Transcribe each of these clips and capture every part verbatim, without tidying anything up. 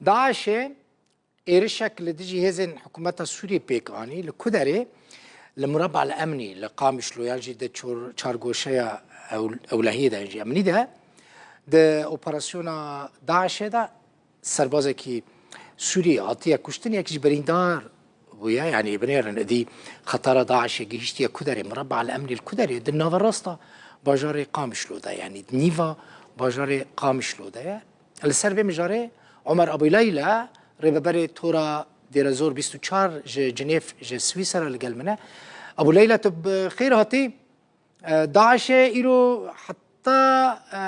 DAIŞ'ê êrişek li dijî hêzên hikûmeta Sûriyê pêk anî, li ku derê? Li Murabba El Emnî, li Qamişlo yan jî di çor-, çargoşeya ew-, ewlehiyê de yan jî emnî de, di operasyona DAIŞ'ê de serbazekî Sûrî hatiye kuştin, yek jî birîndar bûye, yanî binêrin êdî xetara DAIŞ'ê gihiştiye ku derê, Murabba El Emnî li ku derê, di naverasta bajarê Qamişlo de, yanî di nîva bajarê Qamişlo de ye. Li ser vê mijarê Omer Abu Leyla, rêveberê Tora Dêrezor bîst û çar ji Cinêv, ji Swîsera li gel min e. Abu Leyla, tu bi xêr hatî. E, DAIŞ'ê îro heta, e,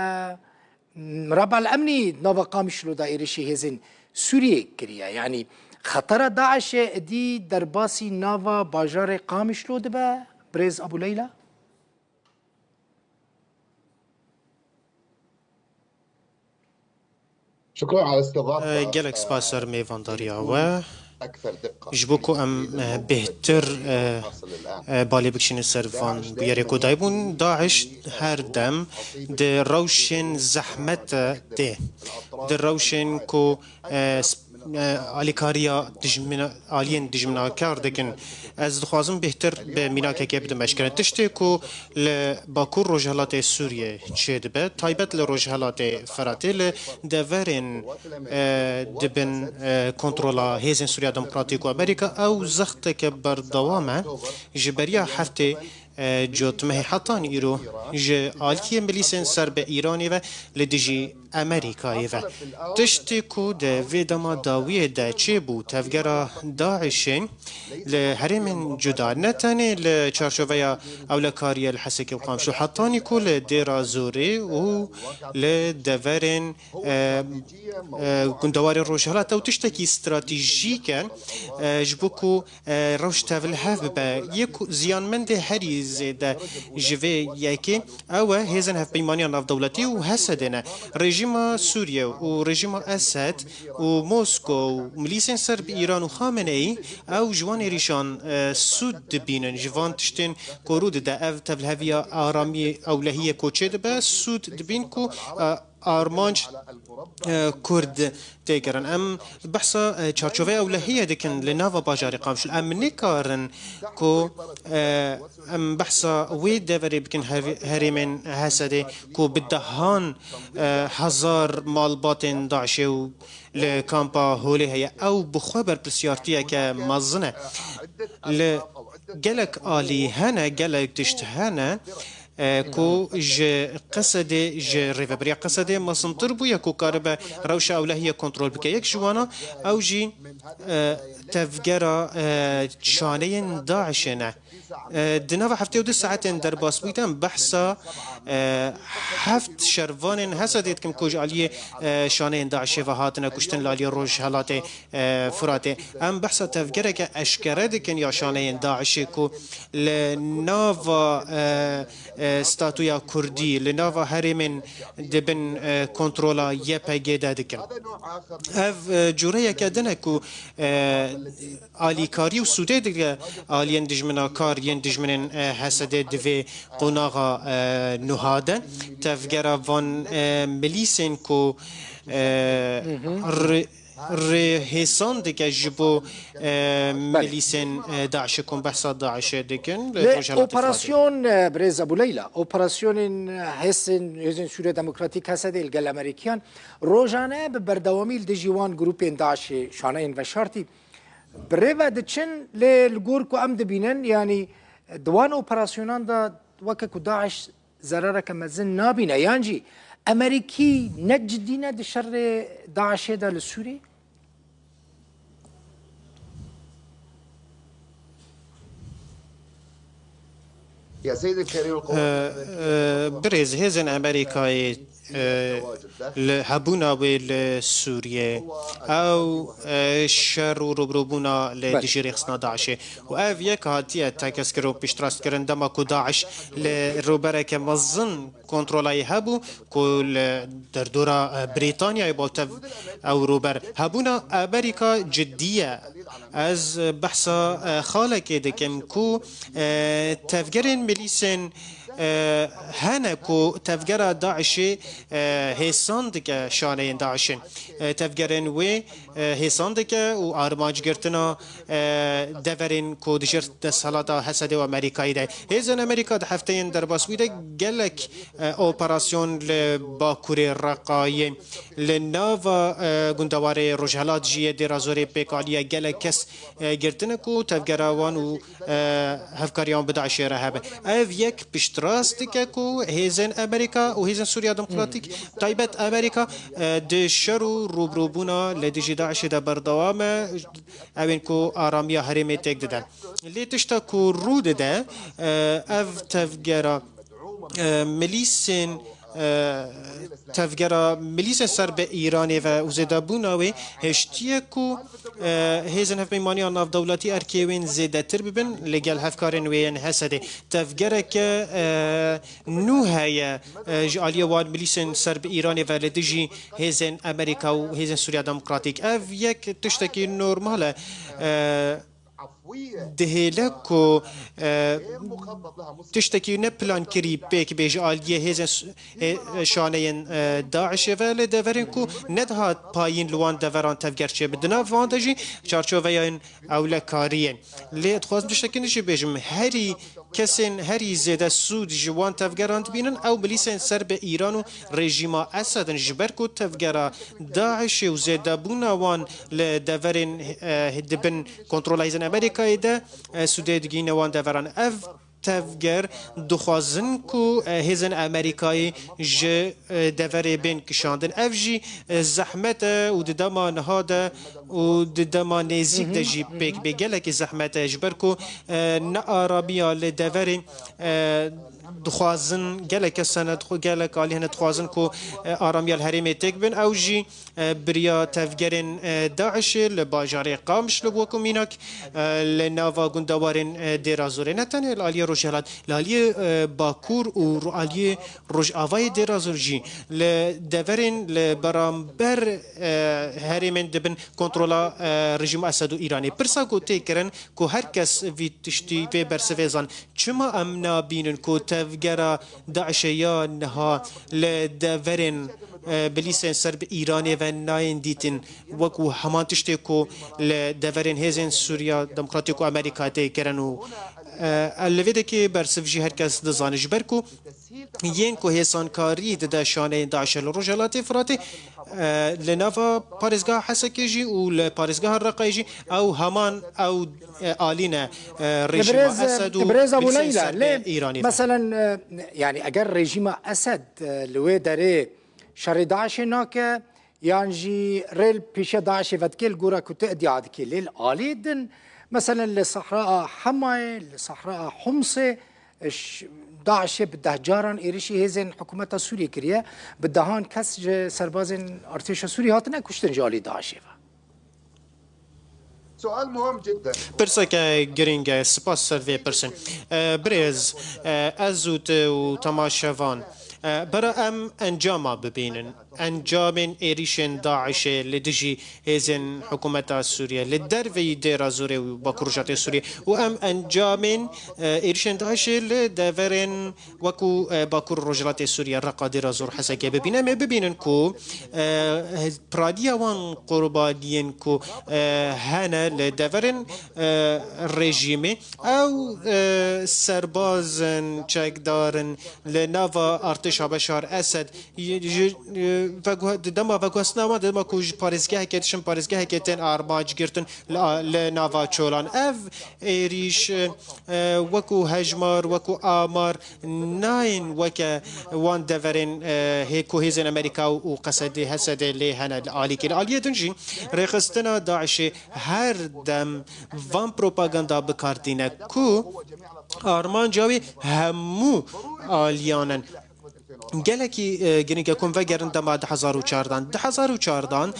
Mirabel Emnî nava Qamişlo de êrişî hêzên Sûriyê kiriye. Yanî xetera DAIŞ'ê êdî derbasî nava bajarê Qamişlo dibe, birêz Abu Leyla? Gelek spas ser mêvandariya we. Ji bo ku em, e, bêhtir, e, e, balê bikişînin ser van bûyerê ku daybûn, DAIŞ her dem di rewşên zehmet de tê. Di rewşên ku, e, s-, e, alîkariya dijmina-, aliyên dijminakar dikin. Ez dixwazim bêhtir bi mînakekê bidim eşkere. Tiştê ku li Bakur Rojhilatê Sûriyê çêdibe, taybet li Rojhilatê Firatê, li deverên, e, dibin, e, kontrola Hêzên Sûriya Demokratîk û Amerîka, ew zexteke berdewam e. Ji beriya heftê, e, cotmehê hetan îro ji aliyê milîsên ser bi Îranê ve li dijî Amerîkayê ve. Tiştê ku di vê dema dawiyê de çêbû, tevgera DAIŞ'ê li herêmên cuda, ne tenê li çarçoveya ewlekariyê li Hesekê û Qamişlo, hetanî ku li Dêra Zorê û li deverên, e, e, gundewarên rojhilat ew tiştekî stratejîk e, e, ji bo ku e, rewş tevlihev bibe. Yê ku ziyanmendê herî zêde ji vê yekê ew e hêzên hevpeymaniya navdewletî û Hesedê ne. Rejîma Sûriye û rejîma Esed û Mosko û milîsên ser bi Îran û Xameneî, ew ji wan êrîşan, e, sûd dibînin. Ji van tiştên ku rû dide, ev tevliheviya aramiyê ewlehiyê ku çêdibe, sûd dibîn ku, e, armanc, e, Kurd tê kirin. Em behsa, e, çarçoveyê ewlehiyê dikin li nava bajarê Qamişlo. Em nikarin ku, e, em behsa wê deverê bikin her-, herêmên Hesedê ku bi dehan, e, hezar malbatên DAIŞ'ê û li kampa Holê heye. Ew bi xwe berpirsiyartiyeke mezin e. Li gelek alî hene, gelek tişt hene, e, ku ji Qesedê, ji rêveberiya Qesedê mezintir bûye ku karibe rewşa ewlehiyê kontrol bike. Yek ji wana ew jî, e, tevgera, e, şaneyên DAIŞ'ê ne. E, di nava heftê û du saetên derbas bûyî de em behsa, e, heft şervanên Hesedê dikim ku ji aliyê, e, şaneyên DAIŞ'ê ve hatine kuştin li aliyê rojhelatê, e, Firatê. Em behsa tevgereke eşkere dikin ya şaneyên DAIŞ'ê ku li nava, e, e, statuya Kurdî, li nava herêmên di bin, e, kontrola Y P G de dikin. Ev, e, cûreyeke din e ku, e, alîkarî û sûdê dike aliyên dijminakar yên dijminên, e, Hesedê di vê qonaxa, e, nuha de. Tevgera van, e, milîsên ku, e, rê-, rêhêsan dike ji bo, e, milîsên, e, DAIŞ'ê, ku behsa DAIŞ'ê dikin, li Lê Rojhilatê Firatê. Operasyon, e, birêz Ebû Leyla, operasyonên hêzên, hêzên Sûriya Demokratîk, Hesedê, li gel Amerîkiyan rojane bi berdewamî li dijî wan grûpên DAIŞ'ê şaneyên veşartî bi rê ve diçin, lê li gor ku em dibînin, yanî di wan operasyonan de weke ku DAIŞ zerareke mezin nabîne, yan jî Amerîkî ne cidî ne di şerê DAIŞ'ê de li Sûriyê? E, e, birêz, hêzên Amerîkayê, e, li hebûna wê li Sûriyê, ew, e, şer û rûbirûbûna li Belê. dijî rêxistina DAIŞ'ê. Û ev yek hatiye tekez kirin û piştrast kirin dema ku DAIŞ li rûbereke mezin kontrolayê hebû ku li derdora, e, Brîtanyayê baltev ew rûber hebûna Amerîka cidî ye. Ez behsa, e, xalekê dikim ku, e, tevgerên milîsên e, hene ku tevgera DAIŞê, e, hêsan dike şaneyên DAIŞê. E, tevgerên wê, e, hêsan dike û armancgirtina, e, deverên ku di jêr desthilata Hesedê û Amerîkayê de. Hêzên Amerîka di hefteyên derbasbûyî de gelek, e, operasyon li Bakurê Reqayê, li nava, e, gundewarê Rojhelat jî yê Dêra Zorê pêk hatiye, gelek kes, e, girtine ku tevgera wan û, e, hevkariya wan bi DAIŞê re hebe. Ev yek piştrast dike ku hêzên Amerîka û hêzên Sûriya Demokratîk, taybet Amerîka, e, di şer û rûbirûbûna li dijî DAIŞê de berdewam e, ew ên ku aramiya herêmê têk dide. Lê tişta ku rû dide, e, ev tevgera, e, milîsên, e, tevgera milîsên ser bi Îranê ve û zêdebûna wê hiştiye ku, e, hêzên hevpeymaniya navdewletî erkê wên zêdetir bibin li gel hevkarên wê yên Hesedê. Tevgereke, e, nû heye, e, ji aliyê wan milîsên ser bi Îranê ve li dijî hêzên Amerîka û hêzên Sûriya Demokratîk. Ev yek tiştekî normal e. E, dihêle ku, e, tiştekî ne plankirî pêk bê ji aliyê hêzên s-, hê-, şaneyên, e, DAIŞê ve li deverên ku nedihat payîn li wan deveran tevger çêbin. Di nav van de jî çarçoveyên ewlekariyê. Lê dixwazim tiştekî din jî bêjim, herî kesên herî zêde sûd ji wan tevgeran dibînin, ew milîsên ser bi Îran û rejîma Esed in, ji ber ku tevgera DAIŞê û zêdebûna wan li deverên, eh, dibin kontrola hêzên Amerîkayê de, eh, sûdê digihîne wan deveran. Ev tevger dixwazin ku, eh, hêzên Amerîkayê ji, eh, deverê bên kişandin. Ev jî, eh, zehmet e û di dema niha de û di dema nêzîk de jî pêk bê gelekî zehmet e, ji ber ku, eh, nearamiya li deverê, eh, dixwazin, gelek kes hene, dixwe-, gelek alî hene dixwazin ku, eh, aramiya li herêmê têk bin. Ew jî, e, biriya tevgerên, e, DAIŞê li bajarê Qamişlo bi wekî mînak, e, li nava gundewarên, e, Dêra Zorê, ne tenê li aliyê Rojhelat, li aliyê, e, Bakur û ro-, aliyê Rojavayê Dêra Zor jî, li deverên li beramber, e, herêmên dibin kontrola, e, rejîma Esed û Îranê. Pirsa ku tê kirin ku her kes vî tiştî, vê bersivê zan, çima em nabînin ku tevgera DAIŞê ya niha li deverên, e, milîsên ser bi Îranê ve nayên dîtin, wekû heman tiştê ku li deverên hêzên Sûriya Demokratîk û Amerîka tê kirin û, e, li vê dekê bersiv jî her kes dizane, ji ber ku yên ku hêsankarî dide şaneyên DAIŞê li Rojhelatê Firatê, e, li nava parêzgeha Hesekê jî û li parêzgeha Reqayê jî ew heman ew, e, alî ne, e, rejîma Esed û milîsên ser bi Îranê ve. Meselen, e, yani eger rejîma Esed, e, li wê derê şerê DAIŞê nake, yan jî rê li pêşiya DAIŞê vedike li gora ku tu iddia dikî. Lê li alî din, meselen li Sehraa Hemayê, li Sehraa Humsê, ş-, DAIŞê bi deh caran êrişî hêzên hikûmeta Sûriyê kiriye. Bi dehan kes ji serbazên artêşa Sûriyê hatine kuştin ji alî DAIŞê ve. Pirseke girîng e, spas ser vê pirsên. E, birêz, e, ez û tu û temaşevan, e, bera em encama bibînin. Encamên êrîşên DAIŞê li dijî hêzên hikûmeta Sûriyê li derveyî Dêra Zorê û Bakur Rojhilatê Sûriyê û em encamên, e, êrîşên DAIŞê li deverên wekû, e, Bakur Rojhilatê Sûriyê, Reqa, Dêra Zor, Hesekê bibînin. Em ê bibînin ku, e, piraniya wan qurbaniyên ku, e, hene li deverên, e, rejîmê, ew, e, serbaz in, çekdar in, li nava artêşa Beşar Esed, Ji, ji, e, veguhe-, di dema veguhestina wan, di dema ku ji parêzgehekê diçin, parêzgehekê tên armanc girtin li a-, li nava çolan. Ev êrîş, e, e, wekû hejmar, wekû amar nayên weke wan deverên, e, hê ku hêzên Amerîka û Qesedê, Hesedê lê hene li alîkê. Li aliyê din jî rêxistina DAIŞê her dem van propaganda bi kar tîne ku armanca wê hemû aliyan in. Gelekî, e, girîng e ku em vegerin dema du hezar û çardan. Du hezar û çardan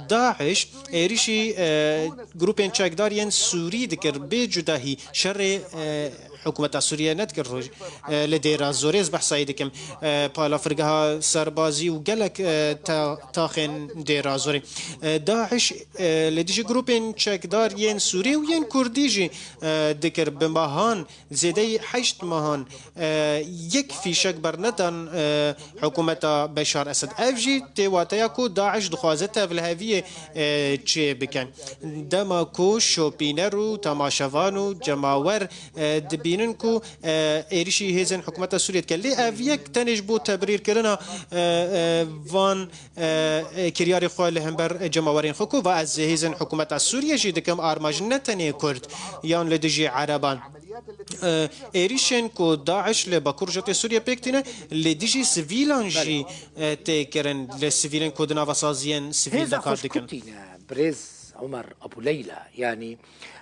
DAIŞ êrîşî, e, grûpên çekdar yên Sûrî dikir, bê cudahî şerê, e, Hikûmeta Sûriye nedikir roj, e, li Dêra Zorê ez behsayî dikim. E, balafirgeha serbazî û gelek, e, ta-, taxên Dêra Zorê. E, DAIŞ, e, li dijî grûpên çekdar yên Sûrî û yên Kurdî jî, e, dikir. Bi mehan, zêdeyî heşt mehan, e, yek fîşek bernedan, e, hikûmeta Beşar Esed. Ev jî tê wateya ku DAIŞ dixwaze tevliheviyê, e, çê bikin. Dema ku şopîner û temaşevan û cemawer, e, dibînin ku, e, êrişî hêzên hikûmeta Sûriyê dike. Lê ev yek tenê ji bo tebrîrkirina, e, e, van, e, e, kiryarê xwe li hember cemawerên xwe ku va ez hêzên hikûmeta Sûriyê jî dikim armanc ne tenê Kurd yan li dijî Ereban. E, êrişên ku DAIŞ li Bakur Rojhilatê Sûriyê pêk tîne, li dijî sivîlan jî, e, tê kirin, li sivîlên ku di nava saziyên sivîl de kar dikin. Hêza xwe ji ku tîne, birêz Omer Abu Leyla? Yanî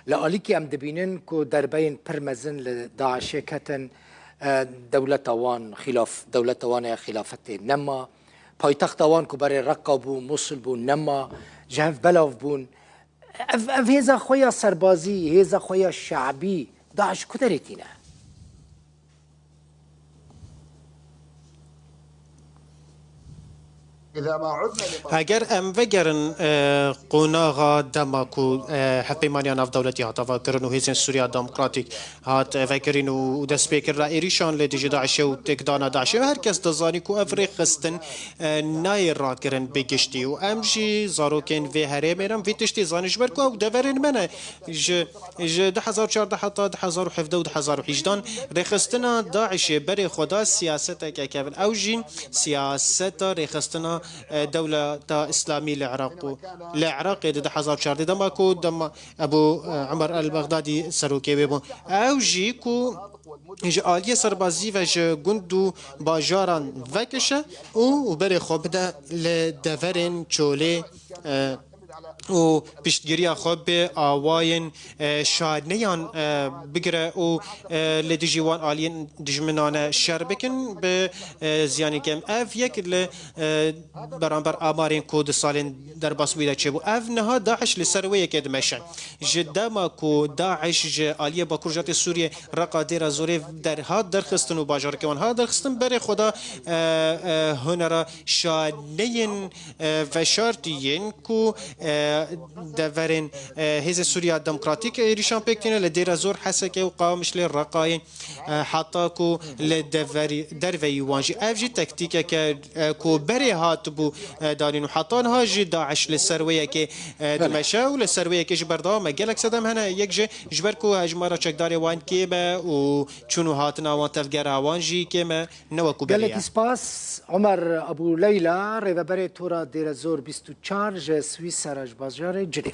li alîkî em dibînin ku derbeyên pir mezin li DAIŞê ketin, e, dewleta wan xîlaf, dewleta wan ya xîlafetê nema, paytexta wan ku berê Reqa bû, Mûsil bû, nema, ji hev belav bûn. Ev, ev hêza xwe ya serbazî, hêza xwe ya şe'bî, DAIŞ ku derê tîne? Eger em vegerin, e, qonaxa dema ku, e, hevpeymaniya navdewletî hat avakirin û Hêzên Sûriya Demokratîk hat vekirin û, û destpêkirina êrîşan li dijî DAIŞê û têkdana DAIŞê, her kes dizanî ku ev rêxistin, e, nayê rakirin bi giştî û em jî zarokên vê herêmê ne, em vî tiştî zanin, ji ber ku ew deverên me ne. Ji, ji du hezar û çardeh heta du hezar û hevdeh û du hezar û hejdehan rêxistina DAIŞê berê xwe da siyaseteke kevin. Ew jî siyaseta rêxistina, e, Dewleta Îslamî li Iraq bû. Li Iraqê di du hezar û çardeh dema ku dema Ebû, e, Umer el-Bexdadî serokê wê bû. Ew jî ku ji aliyê serbazî ve ji gund û bajaran vekişe û, û berê xwe bide li deverên çolê, e, û piştgiriya xwe bi awayên, e, şaneyan, e, bigire û, e, li dijî wan aliyên dijminane şer bikin, bi, e, ziyanê kem. Ev yek li, e, beramber amarên ku di salên derbasbûyî de çêbû. Ev niha DAIŞ li ser wê yekê dimeşe. Ji dema ku DAIŞ ji aliyê Bakur Rojhilatê Sûriyê, Reqa, Dêra Zorê derhat derxistin û bajarokê wan hat derxistin, berê xwe da, e, e, hunera şaneyên, e, veşartî yên ku, e, deverên, e, Hêzên Sûriya Demokratîk êrîşan pêk tîne li Dêra Zor, Heseke û Qamişlê, Reqayê, e, heta ku li deverî, derveyî wan jî. Ev jî tektîkeke, e, ku berê hatibû, e, danîn û heta niha jî DAIŞ li ser wê yekê, e, dimeşe û li ser wê yekê jî berdewam e. Gelek sedem hene, yek jî ji ber ku hejmara çekdarê wan kêm e û çûn û hatina wan, tevgera wan jî kêm e, ne wekû berê ye. Gelekî spas, Omer Abu Leyla, rêveberê Tora Dêrezor bîst û çar ji Swîsera ji bajarê Cinêv.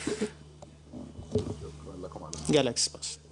Gelek spas.